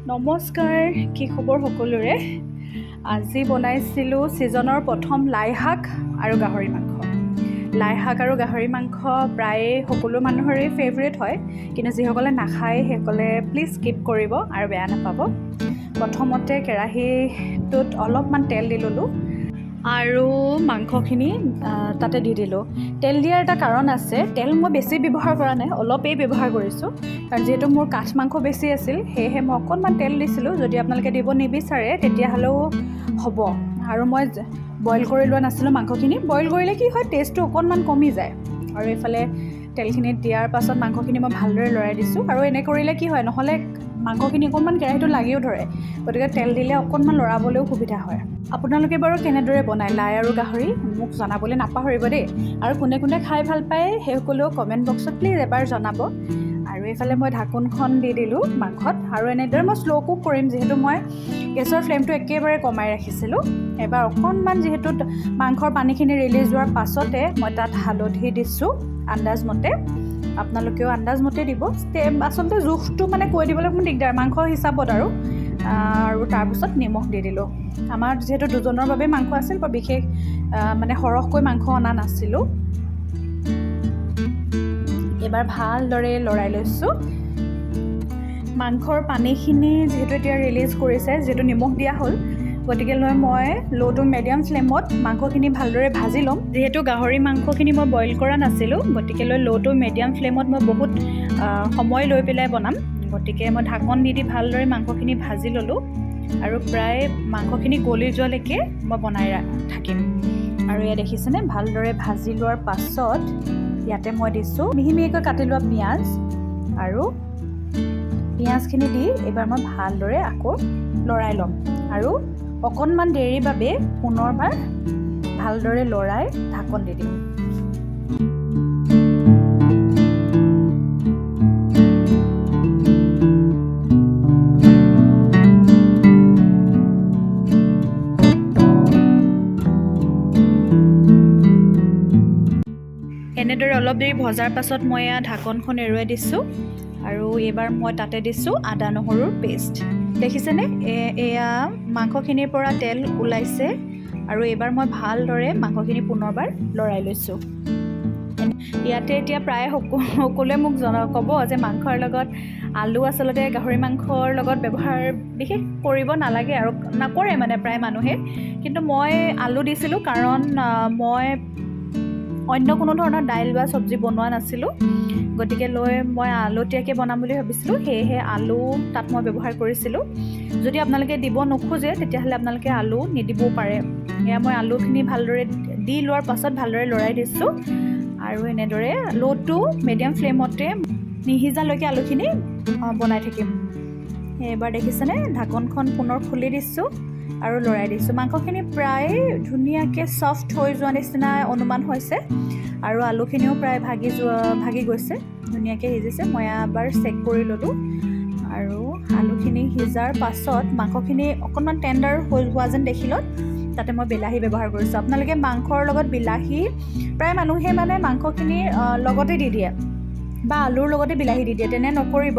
নমস্কাৰ, কি খবৰ সকলোৰে? আজি বনাইছিলোঁ ছিজনৰ প্ৰথম লাই শাক আৰু গাহৰি মাংস। লাই শাক আৰু গাহৰি মাংস প্ৰায়ে সকলো মানুহৰে ফেভৰেট হয়, কিন্তু যিসকলে নাখায় সেইসকলে প্লিজ স্কিপ কৰিব আৰু বেয়া নাপাব। প্ৰথমতে কেৰাহীটোত অলপমান তেল দি ল'লোঁ আৰু মাংসখিনি তাতে দি দিলোঁ। তেল দিয়াৰ এটা কাৰণ আছে। তেল মই বেছি ব্যৱহাৰ কৰা নাই, অলপেই ব্যৱহাৰ কৰিছোঁ, কাৰণ যিহেতু মোৰ কাঠ মাংস বেছি আছিল, সেয়েহে মই অকণমান তেল দিছিলোঁ। যদি আপোনালোকে দিব নিবিচাৰে, তেতিয়াহ'লেও হ'ব। আৰু মই বইল কৰি লোৱা নাছিলোঁ মাংসখিনি। বইল কৰিলে কি হয়, টেষ্টটো অকণমান কমি যায়। আৰু এইফালে তেলখিনি দিয়াৰ পাছত মাংসখিনি মই ভালদৰে লৰাই দিছোঁ। আৰু এনে কৰিলে কি হয়, নহ'লে মাংসখিনি অকণমান কেৰাহীটো লাগিও ধৰে, গতিকে তেল দিলে অকণমান লৰাবলৈও সুবিধা হয়। আপোনালোকে বাৰু কেনেদৰে বনায় লাই আৰু গাহৰি, মোক জনাবলৈ নাপাহৰিব দেই। আৰু কোনে কোনে খাই ভাল পায়, সেইসকলেও কমেণ্ট বক্সত প্লিজ এবাৰ জনাব। আৰু এইফালে মই ঢাকোনখন দি দিলোঁ মাংসত আৰু এনেদৰে মই শ্ল' কুক কৰিম, যিহেতু মই গেছৰ ফ্লেমটো একেবাৰে কমাই ৰাখিছিলোঁ। এবাৰ অকণমান যিহেতু মাংসৰ পানীখিনি ৰিলিজ হোৱাৰ পাছতে মই তাত হালধি দিছোঁ আন্দাজমতে। আপোনালোকেও আন্দাজমতে দিব। আচলতে জোখটো মানে কৈ দিবলৈ অকণমান দিগদাৰ মাংস হিচাপত। আৰু তাৰপিছত নিমখ দি দিলোঁ। আমাৰ যিহেতু দুজনৰ বাবে মাংস আছিল, বৰ বিশেষ মানে সৰহকৈ মাংস অনা নাছিলোঁ। এইবাৰ ভালদৰে লৰাই লৈছোঁ। মাংসৰ পানীখিনি যিহেতু এতিয়া ৰিলিজ কৰিছে, যিহেতু নিমখ দিয়া হ'ল, গতিকে লৈ মই ল' টু মিডিয়াম ফ্লেমত মাংসখিনি ভালদৰে ভাজি ল'ম। যিহেতু গাহৰি মাংসখিনি মই বইল কৰা নাছিলোঁ, গতিকে লৈ ল' টু মিডিয়াম ফ্লেমত মই বহুত সময় লৈ পেলাই বনাম। গতিকে মই ঢাকন দি দি ভালদৰে মাংসখিনি ভাজি ল'লোঁ আৰু প্ৰায় মাংসখিনি গলি যোৱালৈকে মই বনাই থাকিম। আৰু এয়া দেখিছেনে, ভালদৰে ভাজি লোৱাৰ পাছত ইয়াতে মই দিছোঁ মিহি মিহিকৈ কাটি লোৱা পিঁয়াজ। আৰু পিঁয়াজখিনি দি এইবাৰ মই ভালদৰে আকৌ লৰাই ল'ম আৰু অকণমান দেৰিৰ বাবে পুনৰবাৰ ভালদৰে লৰাই ঢাকন দি দিম। এনেদৰে অলপ দেৰি ভজাৰ পাছত মই এয়া ঢাকনখন এৰুৱাই দিছোঁ আৰু এইবাৰ মই তাতে দিছোঁ আদা নহৰুৰ পেষ্ট। দেখিছেনে, এয়া মাংসখিনিৰ পৰা তেল ওলাইছে আৰু এইবাৰ মই ভালদৰে মাংসখিনি পুনৰবাৰ লৰাই লৈছোঁ। ইয়াতে এতিয়া প্ৰায় সকলোৱে মোক ক'ব যে মাংসৰ লগত আলু আচলতে গাহৰি মাংসৰ লগত ব্যৱহাৰ বিশেষ কৰিব নালাগে আৰু নকৰে মানে প্ৰায় মানুহে। কিন্তু মই আলু দিছিলোঁ, কাৰণ মই অন্য কোনো ধৰণৰ দাইল বা চব্জি বনোৱা নাছিলোঁ, গতিকে লৈ মই আলুতীয়াকৈ বনাম বুলি ভাবিছিলোঁ, সেয়েহে আলু তাত মই ব্যৱহাৰ কৰিছিলোঁ। যদি আপোনালোকে দিব নোখোজে, তেতিয়াহ'লে আপোনালোকে আলু নিদিবও পাৰে। এয়া মই আলুখিনি ভালদৰে দি লোৱাৰ পাছত ভালদৰে লৰাই দিছোঁ আৰু এনেদৰে ল' টু মিডিয়াম ফ্লেমতে নিসিজালৈকে আলুখিনি বনাই থাকিম। এইবাৰ দেখিছেনে, ঢাকনখন পুনৰ খুলি দিছোঁ আৰু লৰাই দিছোঁ। মাংসখিনি প্ৰায় ধুনীয়াকৈ ছফ্ট হৈ যোৱা নিচিনা অনুমান হৈছে আৰু আলুখিনিও প্ৰায় ভাগি গৈছে, ধুনীয়াকৈ সিজিছে। মই এবাৰ চেক কৰি ল'লোঁ। আৰু আলুখিনি সিজাৰ পাছত মাংসখিনি অকণমান টেণ্ডাৰ হৈ হোৱা যেন দেখিলত তাতে মই বিলাহী ব্যৱহাৰ কৰিছোঁ। আপোনালোকে মাংসৰ লগত বিলাহী, প্ৰায় মানুহে মানে মাংসখিনি লগতে দি দিয়ে বা আলুৰ লগতে বিলাহী দি দিয়ে, তেনে নকৰিব।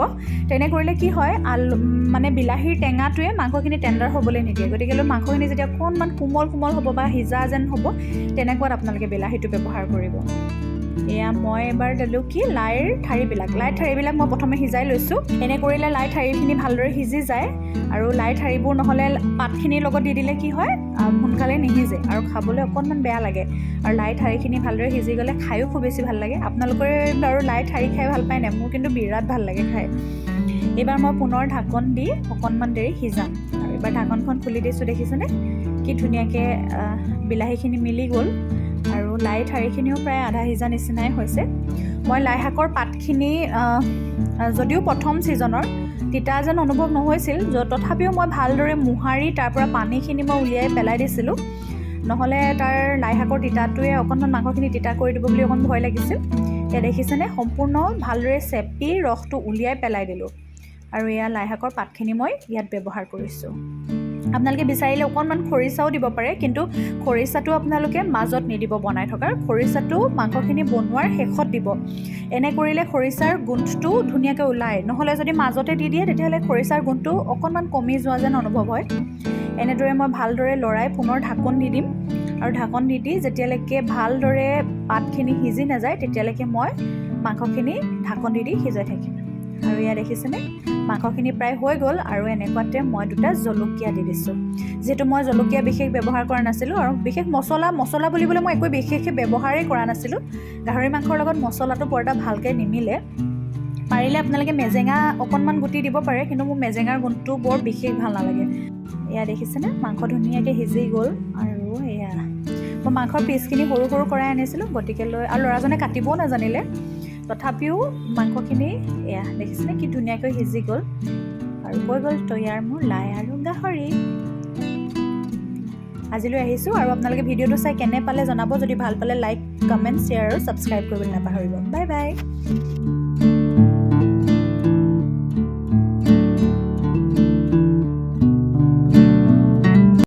তেনে কৰিলে কি হয়, আলু মানে বিলাহীৰ টেঙাটোৱে মাংসখিনি টেণ্ডাৰ হ'বলৈ নিদিয়ে। গতিকে লৈ মাংসখিনি যেতিয়া অকণমান কোমল কোমল হ'ব বা সিজা যেন হ'ব, তেনেকুৱাত আপোনালোকে বিলাহীটো ব্যৱহাৰ কৰিব। এয়া মই এবাৰ দিলোঁ কি, লাইৰ ঠাৰিবিলাক। লাইৰ ঠাৰিবিলাক মই প্ৰথমে সিজাই লৈছোঁ। এনে কৰিলে লাই ঠাৰিখিনি ভালদৰে সিজি যায় আৰু লাই ঠাৰিবোৰ নহ'লে পাতখিনিৰ লগত দি দিলে কি হয়, সোনকালে নিসিজে আৰু খাবলৈ অকণমান বেয়া লাগে। আৰু লাই ঠাৰিখিনি ভালদৰে সিজি গ'লে খায়ো খুব বেছি ভাল লাগে। আপোনালোকে বাৰু লাই ঠাৰি খাই ভাল পায় নাই? মোৰ কিন্তু বিৰাট ভাল লাগে খাই। এইবাৰ মই পুনৰ ঢাকন দি অকণমান দেৰি সিজাম আৰু এইবাৰ ঢাকনখন খুলি দিছোঁ। দেখিছেনে, কি ধুনীয়াকৈ বিলাহীখিনি মিলি গ'ল আৰু লাই ঠাৰিখিনিও প্ৰায় আধা সিজা নিচিনাই হৈছে। মই লাই শাকৰ পাতখিনি যদিও প্ৰথম ছিজনৰ তিতা যেন অনুভৱ নহৈছিল, তথাপিও মই ভালদৰে মোহাৰি তাৰ পৰা পানীখিনি মই উলিয়াই পেলাই দিছিলোঁ, নহ'লে তাৰ লাই শাকৰ তিতাটোৱে অকণমান মাংসখিনি তিতা কৰি দিব বুলি অকণ ভয় লাগিছিল। এয়া দেখিছেনে, সম্পূৰ্ণ ভালদৰে চেপি ৰসটো উলিয়াই পেলাই দিলোঁ আৰু এয়া লাই শাকৰ পাতখিনি মই ইয়াত ব্যৱহাৰ কৰিছোঁ। আপোনালোকে বিচাৰিলে অকণমান খৰিচাও দিব পাৰে, কিন্তু খৰিচাটো আপোনালোকে মাজত নিদিব। বনাই থকাৰ খৰিচাটো মাংসখিনি বনোৱাৰ শেষত দিব। এনে কৰিলে খৰিচাৰ গোন্ধটো ধুনীয়াকৈ ওলায়। নহ'লে যদি মাজতে দি দিয়ে, তেতিয়াহ'লে খৰিচাৰ গোন্ধটো অকণমান কমি যোৱা যেন অনুভৱ হয়। এনেদৰে মই ভালদৰে লৰাই পুনৰ ঢাকোন দি দিম আৰু ঢাকন দি দি যেতিয়ালৈকে ভালদৰে পাতখিনি সিজি নাযায়, তেতিয়ালৈকে মই মাংসখিনি ঢাকন দি দি সিজাই থাকিম। আৰু এয়া দেখিছেনে, মাংসখিনি প্ৰায় হৈ গ'ল। আৰু এনেকুৱাতে মই দুটা জলকীয়া দি দিছোঁ। যিহেতু মই জলকীয়া বিশেষ ব্যৱহাৰ কৰা নাছিলোঁ আৰু বিশেষ মছলা মছলা বুলিবলৈ মই একো বিশেষকৈ ব্যৱহাৰেই কৰা নাছিলোঁ। গাহৰি মাংসৰ লগত মছলাটো বৰ এটা ভালকৈ নিমিলে। পাৰিলে আপোনালোকে মেজেঙা অকণমান গুটি দিব পাৰে, কিন্তু মোৰ মেজেঙাৰ গোন্ধটো বৰ বিশেষ ভাল নালাগে। এয়া দেখিছেনে, মাংস ধুনীয়াকৈ সিজি গ'ল। আৰু এয়া মই মাংসৰ পিচখিনি সৰু সৰু কৰাই আনিছিলোঁ, গতিকে লৈ আৰু ল'ৰাজনে কাটিবও নাজানিলে। তথাপিও মাংসখিনি এয়া দেখিছেনে, কি ধুনীয়াকৈ সিজি গ'ল আৰু হৈ গ'ল তৈয়াৰ মোৰ লাই আৰু গাহৰি। আজিলৈ আহিছোঁ আৰু আপোনালোকে ভিডিঅ'টো চাই কেনে পালে জনাব। যদি ভাল পালে লাইক, কমেণ্ট, শ্বেয়াৰ আৰু ছাবস্ক্ৰাইব কৰিবলৈ নাপাহৰিব। Bye bye.